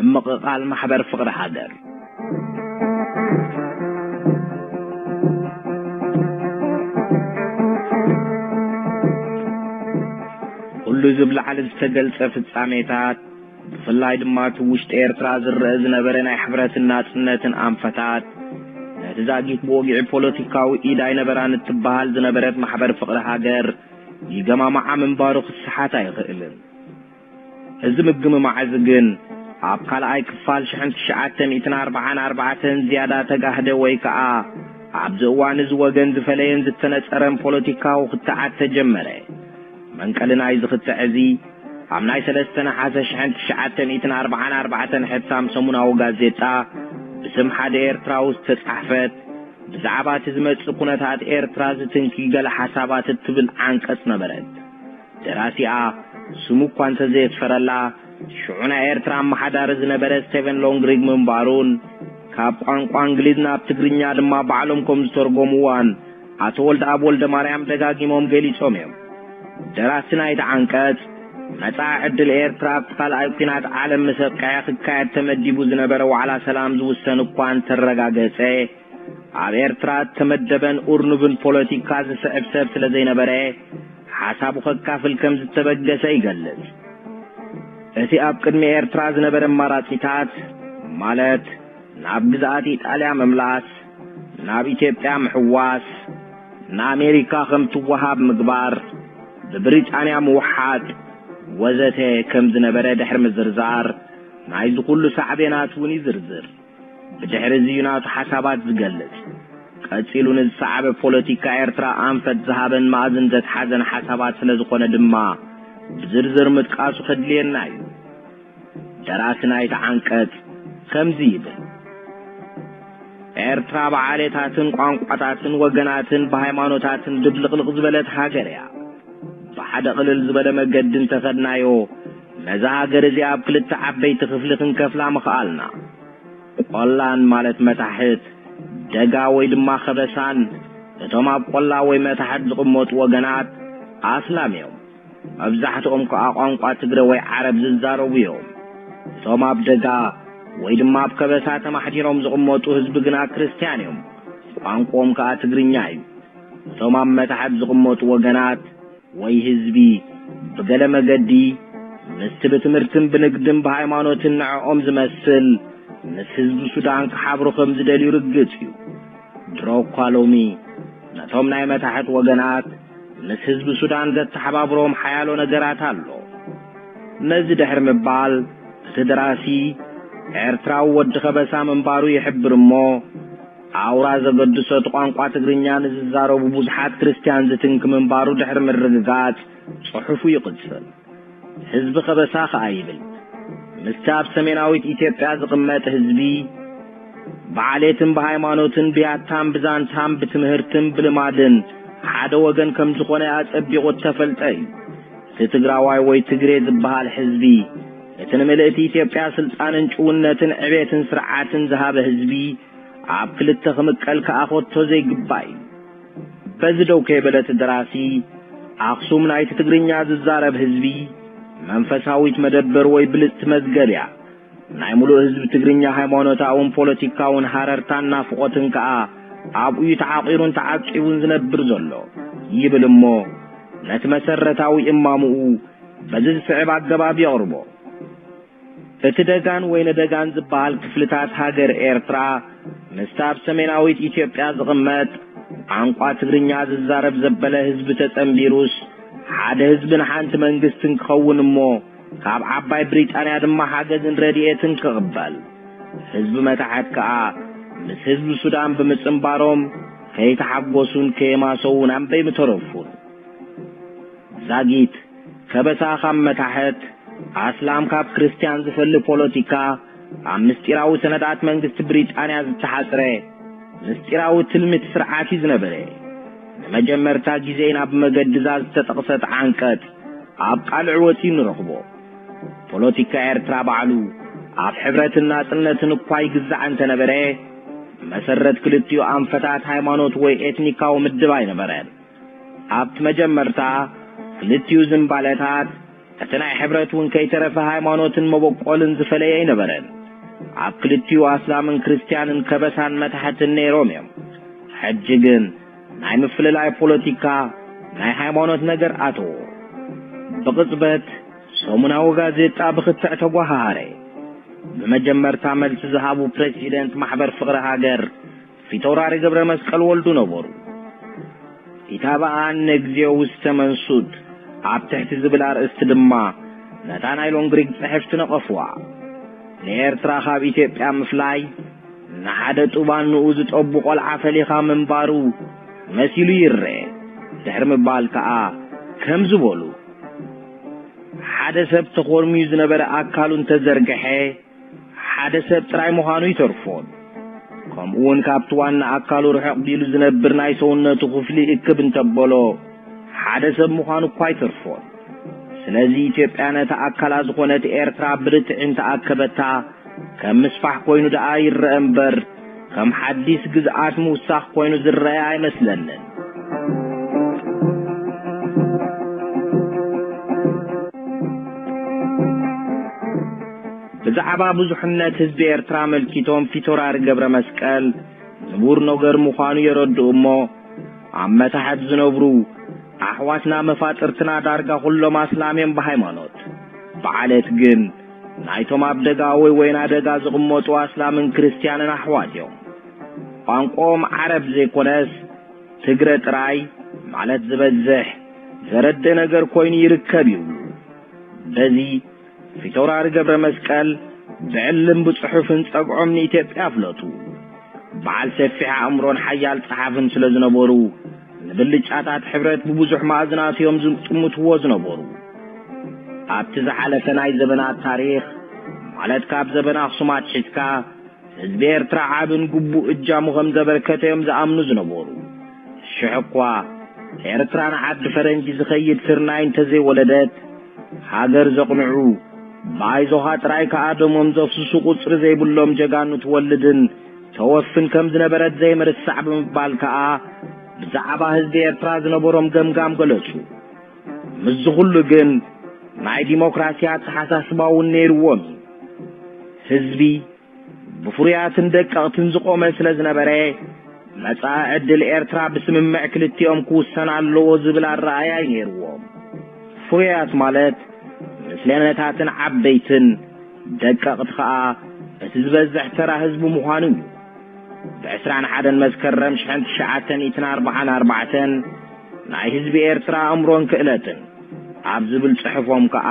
ምምቕቓል ማሕበር ፍቕሪ ሃገር። ኩሉ እዚ ብላዕሊ ዝተገልጸ ፍጻሜታት፣ ብፍላይ ድማ እቲ ውሽጢ ኤርትራ ዝረአ ዝነበረ ናይ ሕብረትን ናጽነትን ኣንፈታት፣ ነቲ ዛጊት ብወግዒ ፖለቲካዊ ኢድ ኣይነበራን እትበሃል ዝነበረት ማሕበር ፍቕሪ ሃገር ይገማምዓ ምንባሩ ክሰሓት ኣይኽእልን። እዚ ምግምማዕ እዚ ግን ኣብ ካልኣይ ክፋል ሽሕን ትሽዓተ ሚእትን ኣርባዓን ኣርባዕተን ዝያዳ ተጋህደ ወይ ከኣ ኣብዚ እዋን እዚ ወገን ዝፈለየን ዝተነጸረን ፖለቲካዊ ክትዓት ተጀመረ። መንቀሊ ናይዚ ክትዕ እዚ ኣብ ናይ ሰለስተ ነሓሰ ሽሕን ትሽዓተ ሚእትን ኣርባዓን ኣርባዕተን ሕታም ሰሙናዊ ጋዜጣ ብስም ሓደ ኤርትራዊ ዝተጻሕፈት ብዛዕባ እቲ ዝመጽእ ኩነታት ኤርትራ ዝትንኪ ገለ ሓሳባት እትብል ዓንቀጽ ነበረት። ደራሲኣ ስሙ እኳ እንተዘየስፈረላ፣ ሽዑ ናይ ኤርትራ ኣመሓዳሪ ዝነበረ ስቴቨን ሎንግሪግ ምንባሩን ካብ ቋንቋ እንግሊዝ ናብ ትግርኛ ድማ ባዕሎም ከም ዝተርጎምዋን ኣቶ ወልደኣብ ወልደማርያም ደጋጊሞም ገሊጾም እዮም። ደራሲ ናይቲ ዓንቀጽ፣ መጻኢ ዕድል ኤርትራ ኣብቲ ካልኣይ ኲናት ዓለም ምስ ኣብቅዐ ክካየድ ተመዲቡ ዝነበረ ዋዕላ ሰላም ዝውሰን እኳ እንተረጋገጸ፣ ኣብ ኤርትራ እተመደበን ኡርኑብን ፖለቲካ ዝስዕብ ሰብ ስለ ዘይነበረ፣ ሓሳቡ ከካፍል ከም ዝተበገሰ ይገልጽ። እቲ ኣብ ቅድሚ ኤርትራ ዝነበረ ኣማራጺታት፣ ማለት ናብ ግዝኣት ኢጣልያ ምምላስ፣ ናብ ኢትዮጵያ ምሕዋስ፣ ንኣሜሪካ ከም ትወሃብ ምግባር፣ ብብሪጣንያ ምውሓጥ ወዘተ ከም ዝነበረ ድሕሪ ምዝርዛር፣ ናይዚ ኩሉ ሳዕቤናት እውን ይዝርዝር። ብድሕሪ እዚ እዩ ናቱ ሓሳባት ዝገልጽ። ቀጺሉ ንዝሰዓበ ፖለቲካ ኤርትራ ኣንፈት ዝሃበን መኣዝን ዘትሓዘን ሓሳባት ስለ ዝኾነ ድማ ብዝርዝር ምጥቃሱ ከድልየና እዩ። ደራሲ ናይቲ ዓንቀጽ ከምዚ ይብል፣ ኤርትራ ብዓሌታትን ቋንቋታትን ወገናትን ብሃይማኖታትን ድብልቕልቕ ዝበለት ሃገር እያ። ብሓደ ቅልል ዝበለ መገዲ እንተኸድናዮ፣ ነዛ ሃገር እዚኣ ኣብ ክልተ ዓበይቲ ክፍሊ ክንከፍላ ምኽኣልና። ቆላን ማለት መታሕት፣ ደጋ ወይ ድማ ከበሳን፣ እቶም ኣብ ቆላ ወይ መታሕት ዝቕመጡ ወገናት ኣስላም እዮም። መብዛሕትኦም ከኣ ቋንቋ ትግረ ወይ ዓረብ ዝዛረቡ እዮም። እቶም ኣብ ደጋ ወይ ድማ ኣብ ከበሳ ተማሕዲሮም ዝቕመጡ ህዝቢ ግና ክርስትያን እዮም። ቋንቋኦም ከኣ ትግርኛ እዩ። እቶም ኣብ መታሕት ዝቕመጡ ወገናት ወይ ህዝቢ ብገለ መገዲ ምስቲ ብትምህርትን ብንግድን ብሃይማኖትን ንዕኦም ዝመስል ምስ ህዝቢ ሱዳን ክሓብሩ ከም ዝደልዩ ርግጽ እዩ። ድሮ እኳ ሎሚ ነቶም ናይ መታሕት ወገናት ምስ ህዝቢ ሱዳን ዘተሓባብሮም ሓያሎ ነገራት ኣሎ። ነዚ ድሕሪ ምባል እቲ ደራሲ ኤርትራዊ ወዲ ከበሳ ምንባሩ ይሕብር እሞ፣ ኣውራ ዘገድሶ እቲ ቋንቋ ትግርኛ ንዝዛረቡ ብዙሓት ክርስትያን ዝትንኪ ምንባሩ ድሕሪ ምርግጋጽ ጽሑፉ ይቕጽል። ህዝቢ ከበሳ ከኣ ይብል፣ ምስቲ ኣብ ሰሜናዊት ኢትዮጵያ ዝቕመጥ ህዝቢ ብዓሌትን ብሃይማኖትን ብያታን ብዛንታን ብትምህርትን ብልማድን ሓደ ወገን ከም ዝኾነ ኣጸቢቑ እተፈልጠ እዩ። እቲ ትግራዋይ ወይ ትግሬ ዝበሃል ህዝቢ፣ እቲ ንምልእቲ ኢትዮጵያ ስልጣንን ጭውነትን ዕቤትን ስርዓትን ዝሃበ ህዝቢ፣ ኣብ ክልተ ክምቀል ከኣ ኮቶ ዘይግባእ እዩ። በዚ ደው ከይበለ እቲ ደራሲ፣ ኣኽሱም ናይቲ ትግርኛ ዝዛረብ ህዝቢ፣ መንፈሳዊት መደበር ወይ ብልጽቲ መዝገብ እያ። ናይ ምሉእ ህዝቢ ትግርኛ ሃይማኖታውን ፖለቲካውን ሃረርታን ናፍቖትን ከኣ ኣብኡ እዩ ተዓቒሩን ተዓቂቡን ዝነብር ዘሎ ይብል እሞ፣ ነቲ መሰረታዊ እማምኡ በዚ ዝስዕብ ኣገባብ የቕርቦ። እቲ ደጋን ወይ ነደጋን ዝበሃል ክፍልታት ሃገር ኤርትራ፣ ምስቲ ኣብ ሰሜናዊት ኢትዮጵያ ዝቕመጥ ቋንቋ ትግርኛ ዝዛረብ ዘበለ ህዝቢ ተጸንቢሩስ፣ ሓደ ህዝብን ሓንቲ መንግስትን ክኸውን እሞ፣ ካብ ዓባይ ብሪጣንያ ድማ ሓገዝን ረድኤትን ክቕበል። ህዝቢ መታሕት ከኣ ምስ ህዝቢ ሱዳን ብምጽንባሮም ከይተሓጎሱን ከየማሰዉን ኣንበይ ምተረፉን። ዛጊት ከበሳ ካብ መታሕት፣ ኣስላም ካብ ክርስትያን ዝፈሊ ፖለቲካ ኣብ ምስጢራዊ ሰነዳት መንግስቲ ብሪጣንያ ዝተሓጽረ ምስጢራዊ ትልሚት ስርዓት እዩ ዝነበረ። ንመጀመርታ ግዜ ኢና ብመገዲ እዛ ዝተጠቕሰት ዓንቀጽ ኣብ ቃልዕ ወጺኡ ንረኽቦ። ፖለቲካ ኤርትራ ባዕሉ ኣብ ሕብረትን ናጽነትን እኳ ይግዛዕ እንተነበረ፣ መሰረት ክልቲኡ ኣንፈታት ሃይማኖት ወይ ኤትኒካዊ ምድብ ኣይነበረን። ኣብቲ መጀመርታ ክልቲኡ ዝምባለታት እቲ ናይ ሕብረት እውን ከይተረፈ ሃይማኖትን መበቆልን ዝፈለየ ኣይነበረን። ኣብ ክልቲኡ ኣስላምን ክርስትያንን ከበሳን መታሕትን ነይሮም እዮም። ሕጂ ግን ናይ ምፍልላይ ፖለቲካ ናይ ሃይማኖት ነገር ኣተዎ። ብቕጽበት ሰሙናዊ ጋዜጣ ብኽትዕ ተጓሃሃረ። ብመጀመርታ መልሲ ዝሃቡ ፕሬዚደንት ማሕበር ፍቕሪ ሃገር ፊተውራሪ ገብረ መስቀል ወልዱ ነበሩ። ኢታብኣን ነግዚኦ ውስተ መንሱት ኣብ ትሕቲ ዝብል ኣርእስቲ ድማ ነታ ናይ ሎንግሪግ ጽሕፍቲ ነቐፍዋ። ንኤርትራ ካብ ኢትዮጵያ ምፍላይ ንሓደ ጡባን ንኡ ዝጠቡ ቆልዓ ፈሊኻ ምንባሩ መሲሉ ይረአ። ድሕሪ ምባል ከኣ ከም ዝበሉ፣ ሓደ ሰብ ተኾርምዩ ዝነበረ ኣካሉ እንተዘርግሐ ሓደ ሰብ ጥራይ ምዃኑ ይተርፎን፣ ከምኡውን ካብቲ ዋና ኣካሉ ርሕቕ ቢሉ ዝነብር ናይ ሰውነቱ ክፍሊ እክብ እንተበሎ ሓደ ሰብ ምዃኑ እኳ ኣይተርፎን። ስለዚ ኢትዮጵያ ነታ ኣካላ ዝኾነት ኤርትራ ብርትዒ እንተኣከበታ ከም ምስፋሕ ኮይኑ ደኣ ይረአ እምበር ከም ሓዲስ ግዝኣት ምውሳኽ ኮይኑ ዝረአ ኣይመስለንን። ብዛዕባ ብዙሕነት ህዝቢ ኤርትራ ኣመልኪቶም ፊተውራሪ ገብረ መስቀል ንቡር ነገር ምዃኑ የረድኡ እሞ፣ ኣብ መታሕት ዝነብሩ ኣሕዋትና መፋጥርትና ዳርጋ ኩሎም ኣስላም እዮም ብሃይማኖት። ብዓለት ግን ናይቶም ኣብ ደጋ ወይ ወይና ደጋ ዝቕመጡ ኣስላምን ክርስትያንን ኣሕዋት እዮም። ቋንቋኦም ዓረብ ዘይኮነስ ትግረ ጥራይ ማለት ዝበዝሕ ዘረድእ ነገር ኮይኑ ይርከብ ይብሉ። በዚ ፊተውራሪ ገብረ መስቀል ብዕልም ብጽሑፍን ጸግዖም ንኢትዮጵያ ኣፍለጡ። በዓል ሰፊሕ ኣእምሮን ሓያል ጸሓፍን ስለ ዝነበሩ ንብልጫታት ሕብረት ብብዙሕ ማእዝናት እዮም ዝጥምትዎ ዝነበሩ። ኣብቲ ዝሓለፈ ናይ ዘበናት ታሪኽ ማለት ካብ ዘበን ኣኽሱም ኣትሒዝካ ህዝቢ ኤርትራ ዓብን ግቡእ እጃሙ ከም ዘበርከተ እዮም ዝኣምኑ ዝነበሩ። ሽሕ እኳ ኤርትራ ንዓዲ ፈረንጂ ዝኸይድ ስርናይ እንተዘይወለደት፣ ሃገር ዘቕንዑ ብኣይዞኻ ጥራይ ከኣ ደሞም ዘፍስሱ ቁጽሪ ዘይብሎም ጀጋኑ ትወልድን ተወፍን ከም ዝነበረት ዘይምርሳዕ ብምባል ከኣ ብዛዕባ ህዝቢ ኤርትራ ዝነበሮም ገምጋም ገለጹ። ምስዚ ኩሉ ግን ናይ ዲሞክራሲ ኣተሓሳስባ እውን ነይርዎም እዩ። ህዝቢ ብፍሩያትን ደቀቕትን ዝቖመ ስለ ዝነበረ፣ መጻኢ ዕድል ኤርትራ ብስምምዕ ክልቲኦም ክውሰን ኣለዎ ዝብል ኣረኣእያ እዩ ነይርዎም። ፍሩያት ማለት ምስለነታትን ዓበይትን፣ ደቀቕቲ ኸኣ እቲ ዝበዝሕ ተራ ህዝቢ ምዃኑ እዩ። ብ ዕስራን ሓደን መስከረም ሽሕን ትሽዓተ ሚእትን ኣርባዓን ኣርባዕተን ናይ ህዝቢ ኤርትራ ኣእምሮን ክእለትን ኣብ ዝብል ጽሑፎም ከኣ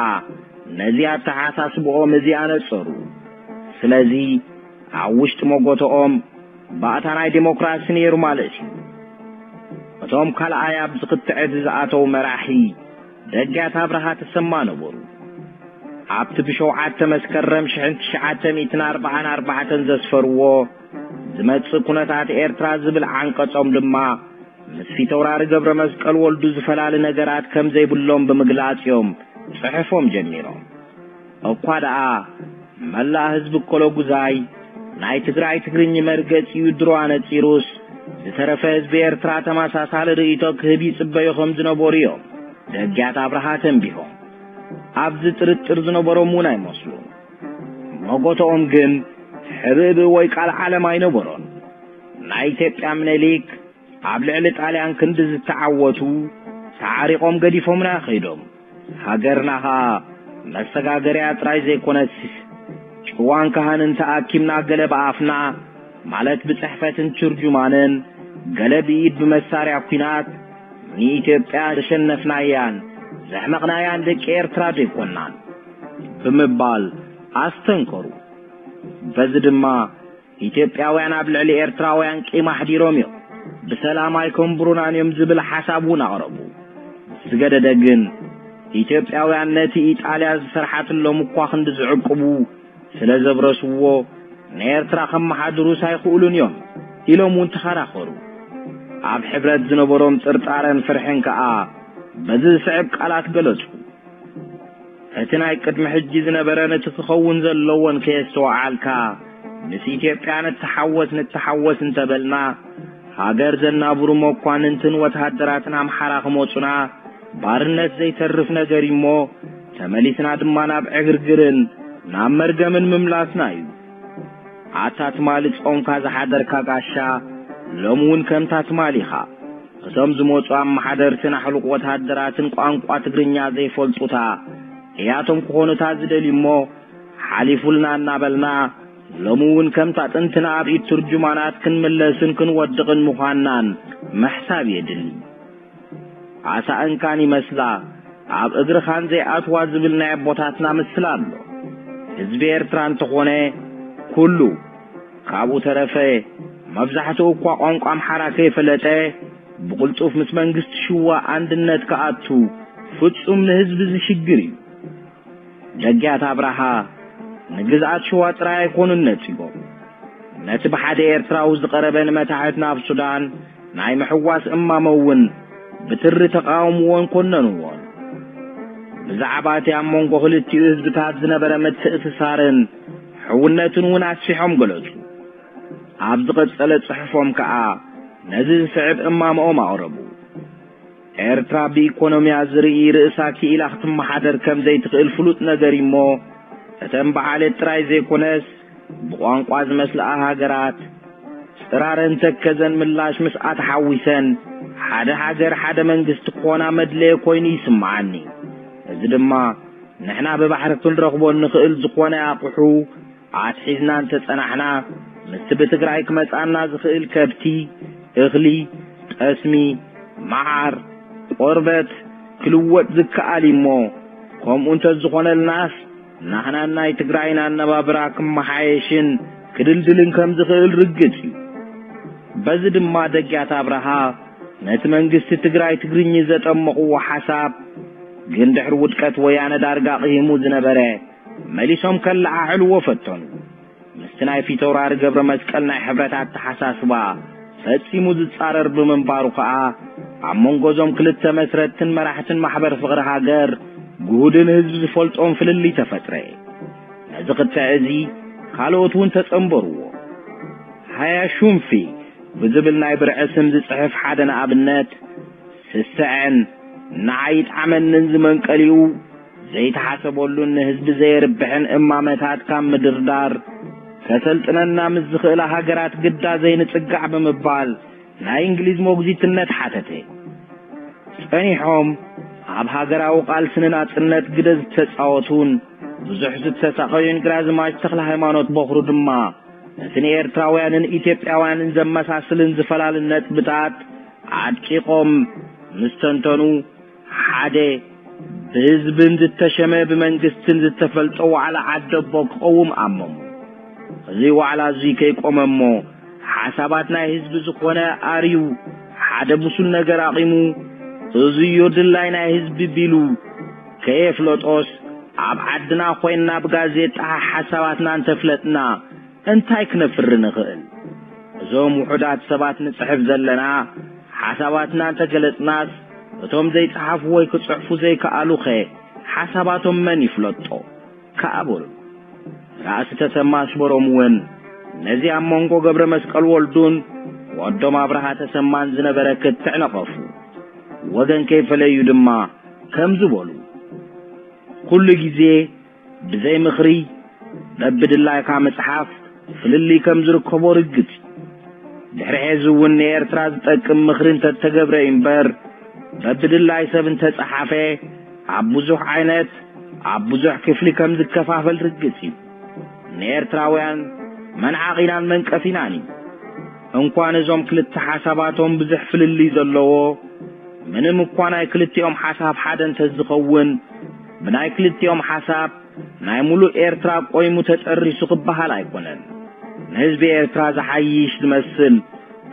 ነዚ ኣተሓሳስብኦም እዚ ኣነጸሩ። ስለዚ ኣብ ውሽጢ መጎተኦም ባእታ ናይ ዴሞክራሲ ነይሩ ማለት እዩ። እቶም ካልኣይ ኣብዚ ክትዕ እዚ ዝኣተው መራሒ ደግያት ኣብርሃ ተሰማ ነበሩ። ኣብቲ ብሸውዓተ መስከረም ሽሕን ትሽዓተ ሚእትን ኣርባዓን ኣርባዕተን ዘስፈርዎ ዝመጽእ ኩነታት ኤርትራ ዝብል ዓንቀጾም ድማ ምስ ፊተውራሪ ገብረ መስቀል ወልዱ ዝፈላለ ነገራት ከም ዘይብሎም ብምግላጽ እዮም ጽሑፎም ጀሚሮም። እኳ ደኣ መላእ ህዝቢ ኮሎጉዛይ ናይ ትግራይ ትግርኝ መርገጺኡ ድሮ ኣነጺሩስ፣ ዝተረፈ ህዝቢ ኤርትራ ተመሳሳሊ ርእይቶ ክህብ ይጽበዩ ከም ዝነበሩ እዮም ደግያት ኣብርሃ ተንቢሆም። ኣብዚ ጥርጥር ዝነበሮም እውን ኣይመስሉን። መጎተኦም ግን ሕብእብእ ወይ ቃል ዓለም ኣይነበሮን። ናይ ኢትዮጵያ ምኒልክ ኣብ ልዕሊ ጣልያን ክንዲ ዝተዓወቱ፣ ተዓሪቖም ገዲፎምና ከይዶም። ሃገርና ኸኣ መሰጋገሪያ ጥራይ ዘይኮነስ፣ ጭዋን ካህንን ተኣኪብና ገለ ብኣፍና፣ ማለት ብጽሕፈትን ትርጁማንን፣ ገለ ብኢድ ብመሳርያ ኲናት ንኢትዮጵያ ዘሸነፍናያን ዘሕመቕናያን ደቂ ኤርትራ ዘይኮናን ብምባል ኣስተንከሩ። በዚ ድማ ኢትዮጵያውያን ኣብ ልዕሊ ኤርትራውያን ቂም ኣሕዲሮም እዮም፣ ብሰላም ኣይከንብሩናን እዮም ዝብል ሓሳብ እውን ኣቕረቡ። ዝገደደ ግን ኢትዮጵያውያን ነቲ ኢጣልያ ዝሰርሓትሎም እኳ ክንዲ ዝዕቅቡ ስለ ዘብረስዎ ንኤርትራ ከመሓድሩስ ኣይኽእሉን እዮም ኢሎም እውን ተኸራኸሩ። ኣብ ሕብረት ዝነበሮም ጥርጣረን ፍርሕን ከኣ በዚ ዝስዕብ ቃላት ገለጹ። እቲ ናይ ቅድሚ ሕጂ ዝነበረን እቲ ክኸውን ዘለዎን ከየስተወዓልካ፣ ምስ ኢትዮጵያ ንተሓወስ ንተሓወስ እንተበልና፣ ሃገር ዘናብሩ መኳንንትን ወተሃደራትን ኣምሓራ ክመጹና፣ ባርነት ዘይተርፍ ነገር እዩሞ፣ ተመሊስና ድማ ናብ ዕግርግርን ናብ መርገምን ምምላስና እዩ። ኣታ ትማሊ ጾምካ ዝሓደርካ ጋሻ፣ ሎሚ እውን ከምታ ትማሊ ኢኻ። እቶም ዝመጹ ኣመሓደርትን ኣሕሉቕ ወተሃደራትን ቋንቋ ትግርኛ ዘይፈልጡታ እያቶም ክኾኑታ ዝደልዩ እሞ፣ ሓሊፉልና እናበልና፣ ሎሚ እውን ከምታ ጥንትና ኣብ ኢድ ትርጁማናት ክንምለስን ክንወድቕን ምዃንናን ምሕሳብ የድሊ። ኣሳእንካን ይመስላ፣ ኣብ እግርኻን ዘይኣትዋ ዝብል ናይ ኣቦታትና ምስላ ኣሎ። ህዝቢ ኤርትራ እንተኾነ፣ ኩሉ፣ ካብኡ ተረፈ፣ መብዛሕትኡ እኳ ቋንቋ ኣምሓራ ከይፈለጠ፣ ብቕልጡፍ ምስ መንግስቲ ሽዋ ኣንድነት ክኣቱ ፍጹም ንህዝቢ ዝሽግር እዩ። ደጊያት ኣብርሃ ንግዝኣት ሽዋ ጥራይ ኣይኮኑን ነጺጎም። ነቲ ብሓደ ኤርትራዊ ዝቐረበ ንመታሕት ናብ ሱዳን ናይ ምሕዋስ እማመ እውን ብትሪ ተቃውምዎን ኮነንዎን። ብዛዕባ እቲ ኣብ መንጎ ክልቲኡ ህዝብታት ዝነበረ ምትእስሳርን ሕውነትን እውን ኣስፊሖም ገለጹ። ኣብ ዝቐጸለ ጽሑፎም ከኣ ነዚ ዝስዕብ እማመኦም ኣቕረቡ። ኤርትራ ብኢኮኖሚያ ዝርኢ ርእሳ ክኢላ ክትመሓደር ከም ዘይትኽእል ፍሉጥ ነገር እሞ፣ እተን ብዓሌት ጥራይ ዘይኮነስ፣ ብቋንቋ ዝመስልኣ ሃገራት፣ ጽራረን ተከዘን ምላሽ ምስኣ ተሓዊሰን፣ ሓደ ሃገር፣ ሓደ መንግስቲ ክኾና መድለየ ኮይኑ ይስምዓኒ። እዚ ድማ፣ ንሕና ብባሕሪ ክንረኽቦ እንኽእል ዝኾነ ኣቑሑ ኣትሒዝና እንተጸናሕና፣ ምስቲ ብትግራይ ክመጽኣና ዝኽእል ከብቲ፣ እኽሊ፣ ጠስሚ፣ መዓር፣ ቆርበት ክልወጥ ዝከኣል እሞ፣ ከምኡ እንተዝኾነልናስ፣ ናህናን ናይ ትግራይን ኣነባብራ ክመሓየሽን ክድልድልን ከም ዝኽእል ርግጽ እዩ። በዚ ድማ ደጊያት ኣብርሃ ነቲ መንግስቲ ትግራይ ትግርኚ ዘጠመቕዎ ሓሳብ፣ ግን ድሕሪ ውድቀት ወያነ ዳርጋ ቂሂሙ ዝነበረ፣ መሊሶም ከለዓዕልዎ ፈተኑ። ምስቲ ናይ ፊተውራሪ ገብረ መስቀል ናይ ሕብረት ኣተሓሳስባ ፈጺሙ ዝጻረር ብምንባሩ ከኣ፣ ኣብ መንጎ እዞም ክልተ መስረትትን መራሕትን ማሕበር ፍቕሪ ሃገር፣ ግሁድን ህዝቢ ዝፈልጦም ፍልልይ ተፈጥረ። ነዚ ክትዕ እዚ ካልኦት እውን ተጸንበርዎ። ሃያ ሹንፊ ብዝብል ናይ ብርዒ ስም ዝጽሕፍ ሓደ ንኣብነት፣ ስስዐን ንዓይ ይጥዓመንን ዝመንቀሊኡ ዘይተሓሰበሉን ንህዝቢ ዘየርብሕን እማመታት ካብ ምድርዳር፣ ከሰልጥነና ምስ ዝኽእላ ሃገራት ግዳ ዘይንጽጋዕ ብምባል ናይ እንግሊዝ ሞግዚትነት ሓተተ። ጸኒሖም ኣብ ሃገራዊ ቃልሲ ንናጽነት ግደ ዝተጻወቱን ብዙሕ ዝተሳቐዩን ግራዝማች ተኽለ ሃይማኖት በኽሩ ድማ፣ ነቲ ንኤርትራውያንን ኢትዮጵያውያንን ዘመሳስልን ዝፈላልን ነጥብታት ኣድቂቖም ምስ ተንተኑ፣ ሓደ ብህዝብን ዝተሸመ ብመንግስትን ዝተፈልጠ ዋዕላ ዓደቦ ክቐውም ኣመሙ። እዚ ዋዕላ እዚ ከይቆመ እሞ፣ ሓሳባት ናይ ህዝቢ ዝኾነ ኣርዩ፣ ሓደ ብሱል ነገር ኣቒሙ፣ እዙዮ ድላይ ናይ ህዝቢ ቢሉ ከየፍለጦስ፣ ኣብ ዓድና ኮይንና ብጋዜጣ ሓሳባትና እንተፍለጥና እንታይ ክነፍሪ ንኽእል? እዞም ውሑዳት ሰባት ንጽሕፍ ዘለና ሓሳባትና እንተገለጽናስ፣ እቶም ዘይጸሓፉ ወይ ክጽሕፉ ዘይከኣሉኸ ሓሳባቶም መን ይፍለጦ? ከኣ በሉ። ራእሲ ተሰማ ኣሽበሮም እውን ነዚ ኣብ መንጎ ገብረ መስቀል ወልዱን ወዶም ኣብርሃ ተሰማን ዝነበረ ክትዕ ነቐፉ። ወገን ከይፈለዩ ድማ ከምዚ በሉ። ኩሉ ግዜ ብዘይ ምኽሪ በብድላይካ ምጽሓፍ ፍልልይ ከም ዝርከቦ ርግጽ እዩ። ድሕሪ ሕዚ እውን ንኤርትራ ዝጠቅም ምኽሪ እንተተገብረ እዩ እምበር፣ በብድላይ ሰብ እንተጸሓፈ፣ ኣብ ብዙሕ ዓይነት፣ ኣብ ብዙሕ ክፍሊ ከም ዝከፋፈል ርግጽ እዩ። ንኤርትራውያን መንዓቒናን መንቀፊናን እዩ። እንኳን እዞም ክልተ ሓሳባቶም ብዙሕ ፍልልይ ዘለዎ፣ ምንም እኳ ናይ ክልቲኦም ሓሳብ ሓደ እንተዝኸውን፣ ብናይ ክልቲኦም ሓሳብ ናይ ሙሉእ ኤርትራ ቆይሙ ተጠሪሱ ክበሃል ኣይኮነን። ንህዝቢ ኤርትራ ዝሓይሽ ዝመስል፣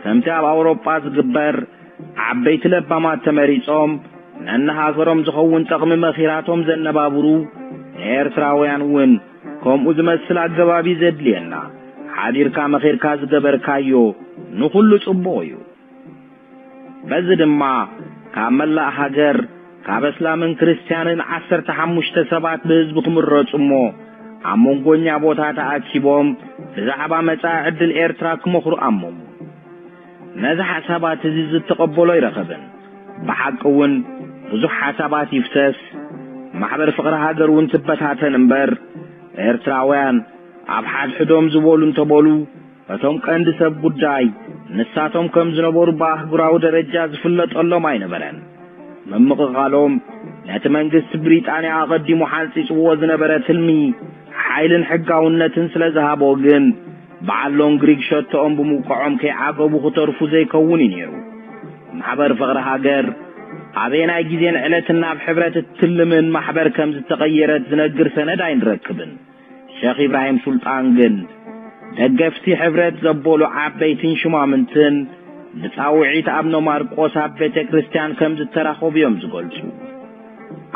ከምቲ ኣብ ኣውሮጳ ዝግበር፣ ዓበይቲ ለባማት ተመሪጾም ነንሃገሮም ዝኸውን ጠቕሚ መኺራቶም ዘነባብሩ ንኤርትራውያን እውን ከምኡ ዝመስል ኣገባብ እዩ ዘድልየና። ሓዲርካ መኺርካ ዝገበርካዮ ንኹሉ ጽቡቕ እዩ። በዚ ድማ ካብ መላእ ሃገር፣ ካብ ኣስላምን ክርስትያንን ዓሰርተ ሓሙሽተ ሰባት ብህዝቢ ክምረጹ እሞ፣ ኣብ መንጎኛ ቦታ ተኣኪቦም ብዛዕባ መጻኢ ዕድል ኤርትራ ክመኽሩ ኣመሙ። ነዚ ሓሳባት እዚ ዝተቐበሎ ኣይረኸበን። ብሓቂ እውን ብዙሕ ሓሳባት ይፍሰስ፣ ማሕበር ፍቕሪ ሃገር እውን ትበታተን እምበር፣ ኤርትራውያን ኣብ ሓድሕዶም ዝበሉ እንተበሉ፣ እቶም ቀንዲ ሰብ ጉዳይ ንሳቶም ከም ዝነበሩ ብኣህጉራዊ ደረጃ ዝፍለጠሎም ኣይነበረን። ምምቕቓሎም ነቲ መንግስቲ ብሪጣንያ ኣቐዲሙ ሓንጺጽዎ ዝነበረ ትልሚ ሓይልን ሕጋውነትን ስለ ዝሃቦ ግን፣ በዓል ሎንግሪግ ሸቶኦም ብምውቅዖም ከይዓገቡ ክተርፉ ዘይከውን እዩ ነይሩ። ማሕበር ፍቕሪ ሃገር ኣበየናይ ግዜን ዕለትን ናብ ሕብረት እትልምን ማሕበር ከም ዝተቐየረት ዝነግር ሰነድ ኣይንረክብን። ሸኽ ኢብራሂም ሱልጣን ግን ደገፍቲ ሕብረት ዘበሉ ዓበይትን ሽማምንትን ብጻውዒት ኣብነ ማርቆስ ኣብ ቤተ ክርስቲያን ከም ዝተራኸቡ እዮም ዝገልጹ።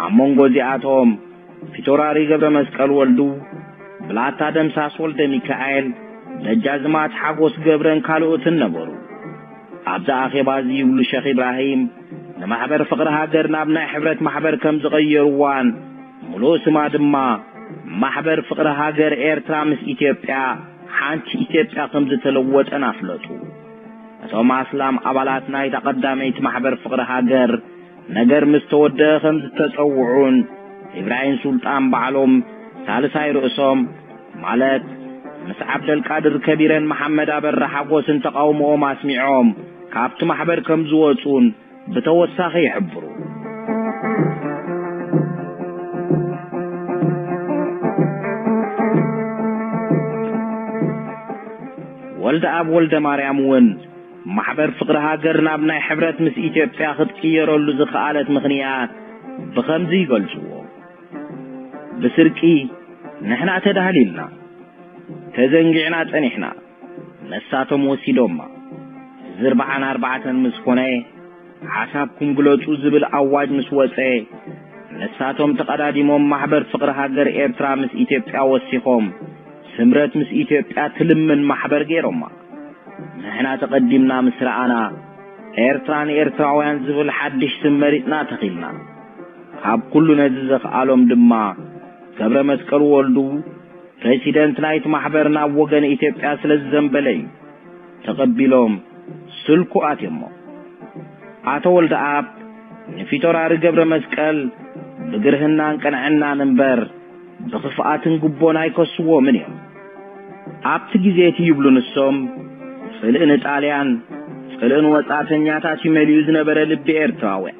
ኣብ መንጎ እዚኣቶም ፊቶራሪ ገብረ መስቀል ወልዱ፣ ብላታ ደምሳስ ወልደ ሚካኤል፣ ደጃዝማት ሓጎስ ገብረን ካልኦትን ነበሩ። ኣብዚ ኣኼባ እዚ ይብሉ ሸኽ ኢብራሂም፣ ንማሕበር ፍቕሪ ሃገር ናብ ናይ ሕብረት ማሕበር ከም ዝቐየርዋን፣ ሙሉእ ስማ ድማ ማሕበር ፍቕሪ ሃገር ኤርትራ ምስ ኢትዮጵያ ሓንቲ ኢትዮጵያ ከም ዝተለወጠን ኣፍለጡ። እቶም ኣስላም ኣባላት ናይታ ቀዳመይቲ ማሕበር ፍቕሪ ሃገር ነገር ምስ ተወደአ ከም ዝተጸውዑን፣ ኢብራሂም ሱልጣን ባዕሎም ሳልሳይ ርእሶም፣ ማለት ምስ ዓብደልቃድር ከቢረን መሓመድ ኣበራ ሓጎስን ተቃውሞኦም ኣስሚዖም ካብቲ ማሕበር ከም ዝወጹን ብተወሳኺ ይሕብሩ። ወልደ ኣብ ወልደ ማርያም እውን ማሕበር ፍቕሪ ሃገር ናብ ናይ ሕብረት ምስ ኢትዮጵያ ክትቅየረሉ ዝኸኣለት ምኽንያት ብኸምዚ ይገልጽዎ። ብስርቂ ንሕና ተዳህሊልና፣ ተዘንጊዕና ጸኒሕና፣ ነሳቶም ወሲዶማ። ዝርብዓን ኣርባዕተን ምስ ኮነ፣ ሓሳብኩም ግለጹ ዝብል ኣዋጅ ምስ ወጸ፣ ነሳቶም ተቐዳዲሞም ማሕበር ፍቕሪ ሃገር ኤርትራ ምስ ኢትዮጵያ ወሲኾም፣ ስምረት ምስ ኢትዮጵያ ትልምን ማሕበር ገይሮማ። ንሕና ተቐዲምና ምስ ረኣና፣ ኤርትራ ንኤርትራውያን ዝብል ሓድሽ ስም መሪጽና ተኺልና። ካብ ኩሉ ነዚ ዘኽኣሎም ድማ ገብረ መስቀል ወልዱ፣ ፕረሲደንት ናይቲ ማሕበር፣ ናብ ወገን ኢትዮጵያ ስለ ዝዘንበለ እዩ። ተቐቢሎም ስልኩ ኣትዮሞ። ኣቶ ወልደኣብ ንፊቶራሪ ገብረ መስቀል ብግርህናን ቅንዕናን እምበር ብኽፍኣትን ጉቦን ኣይከስዎምን እዮም። ኣብቲ ግዜ እቲ ይብሉ ንሶም፣ ጽልኢ ንጣልያን ጽልኢ ንወጻእተኛታት እዩ መሊኡ ዝነበረ ልቢ ኤርትራውያን።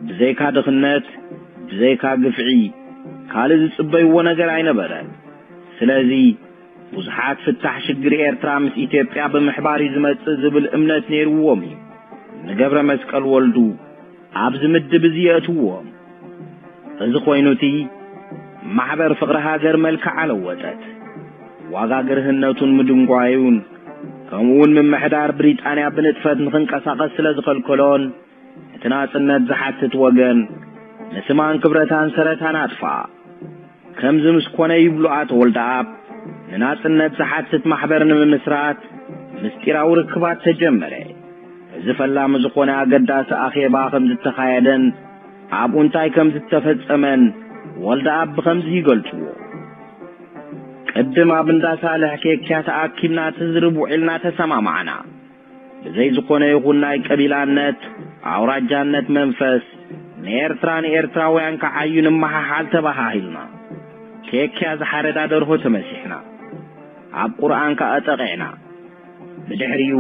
ብዘይካ ድኽነት፣ ብዘይካ ግፍዒ ካልእ ዝጽበይዎ ነገር ኣይነበረን። ስለዚ ብዙሓት ፍታሕ ሽግር ኤርትራ ምስ ኢትዮጵያ ብምሕባር እዩ ዝመጽእ ዝብል እምነት ነይርዎም እዩ። ንገብረ መስቀል ወልዱ ኣብዚ ምድብ እዚ የእትዎም። እዚ ኮይኑ እቲ ማሕበር ፍቕሪ ሃገር መልክዓ ለወጠት። ዋጋ ግርህነቱን ምድንጓዩን፣ ከምኡውን ምምሕዳር ብሪጣንያ ብንጥፈት ንኽንቀሳቐስ ስለ ዝኸልከሎን፣ እቲ ናጽነት ዝሓትት ወገን ንስማን ክብረታን ሰረታን ኣጥፍኣ። ከምዚ ምስ ኮነ ይብሉ ኣቶ ወልደኣብ፣ ንናጽነት ዝሓትት ማሕበር ንምምስራት ምስጢራዊ ርክባት ተጀመረ። እዚ ፈላሚ ዝኾነ ኣገዳሲ ኣኼባ ከም ዝተኻየደን ኣብኡ እንታይ ከም ዝተፈጸመን ወልደኣብ ብኸምዚ ይገልጽዎ። ቅድም ኣብ እንዳ ሳልሕ ኬክያ ተኣኪብና ትዝርብ ውዒልና ተሰማማዕና። ብዘይ ዝኾነ ይኹን ናይ ቀቢላነት፣ ኣውራጃነት መንፈስ ንኤርትራ ንኤርትራውያን ክዓዩ ንመሓሓል ተባሃሂልና። ኬክያ ዝሓረዳ ደርሆ ተመሲሕና። ኣብ ቁርኣን ከኣ ጠቒዕና። ብድሕሪኡ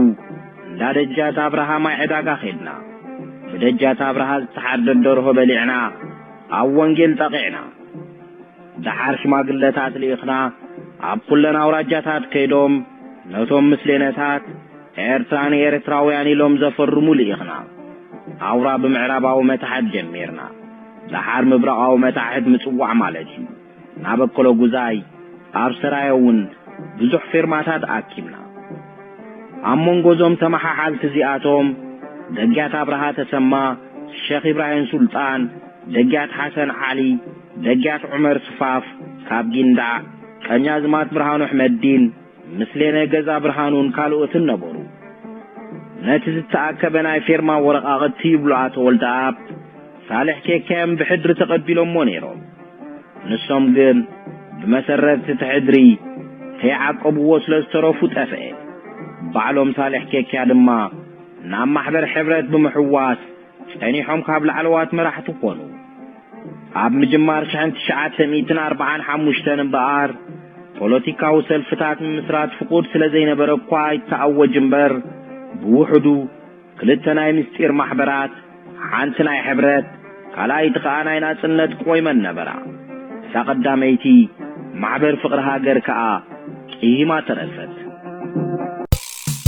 እንዳ ደጃት ኣብርሃ ማይ ዕዳጋ ኸድና። ብደጃት ኣብርሃ ዝተሓርደት ደርሆ በሊዕና፣ ኣብ ወንጌል ጠቒዕና። ደሓር ሽማግለታት ልኢኽና፣ ኣብ ኩለን ኣውራጃታት ከይዶም ነቶም ምስሌነታት ኤርትራ ንኤርትራውያን ኢሎም ዘፈርሙ ልኢኽና። ኣውራ ብምዕራባዊ መታሕት ጀሚርና። ደሓር ምብራቓዊ መታሕት ምጽዋዕ ማለት እዩ። ናብ ኣከለጉዛይ፣ ኣብ ሰራየ እውን ብዙሕ ፌርማታት ኣኪብና። ኣብ መንጎ እዞም ተመሓሓልቲ እዚኣቶም፣ ደግያት ኣብርሃ ተሰማ፣ ሸኽ ኢብራሂም ሱልጣን፣ ደግያት ሓሰን ዓሊ፣ ደግያት ዑመር ስፋፍ፣ ካብ ጊንዳዕ፣ ቀኛዝማት ብርሃኑ ኣሕመዲን፣ ምስሌነ ገዛ ብርሃኑን ካልኦትን ነበሩ። ነቲ ዝተኣከበ ናይ ፌርማ ወረቓቕቲ ይብሉ ኣቶ ወልደኣብ፣ ሳልሕ ኬክያን ብሕድሪ ተቐቢሎሞ ነይሮም። ንሶም ግን ብመሰረት እቲ ሕድሪ ከይዓቀብዎ ስለ ዝተረፉ ጠፍአ። ባዕሎም ሳልሕ ኬክያ ድማ ናብ ማሕበር ሕብረት ብምሕዋስ ጸኒሖም ካብ ላዕለዋት መራሕቲ ኮኑ። ኣብ ምጅማር ሽሕን ትሽዓተ ሚእትን ኣርባዓን ሓሙሽተን እምበኣር፣ ፖለቲካዊ ሰልፍታት ምምስራት ፍቑድ ስለ ዘይነበረ እኳ ኣይተኣወጅ እምበር፣ ብውሕዱ ክልተ ናይ ምስጢር ማሕበራት፣ ሓንቲ ናይ ሕብረት፣ ካልኣይቲ ከኣ ናይ ናጽነት ቆይመን ነበራ። እታ ቀዳመይቲ ማሕበር ፍቕሪ ሃገር ከኣ ቂሂማ ተረፈት።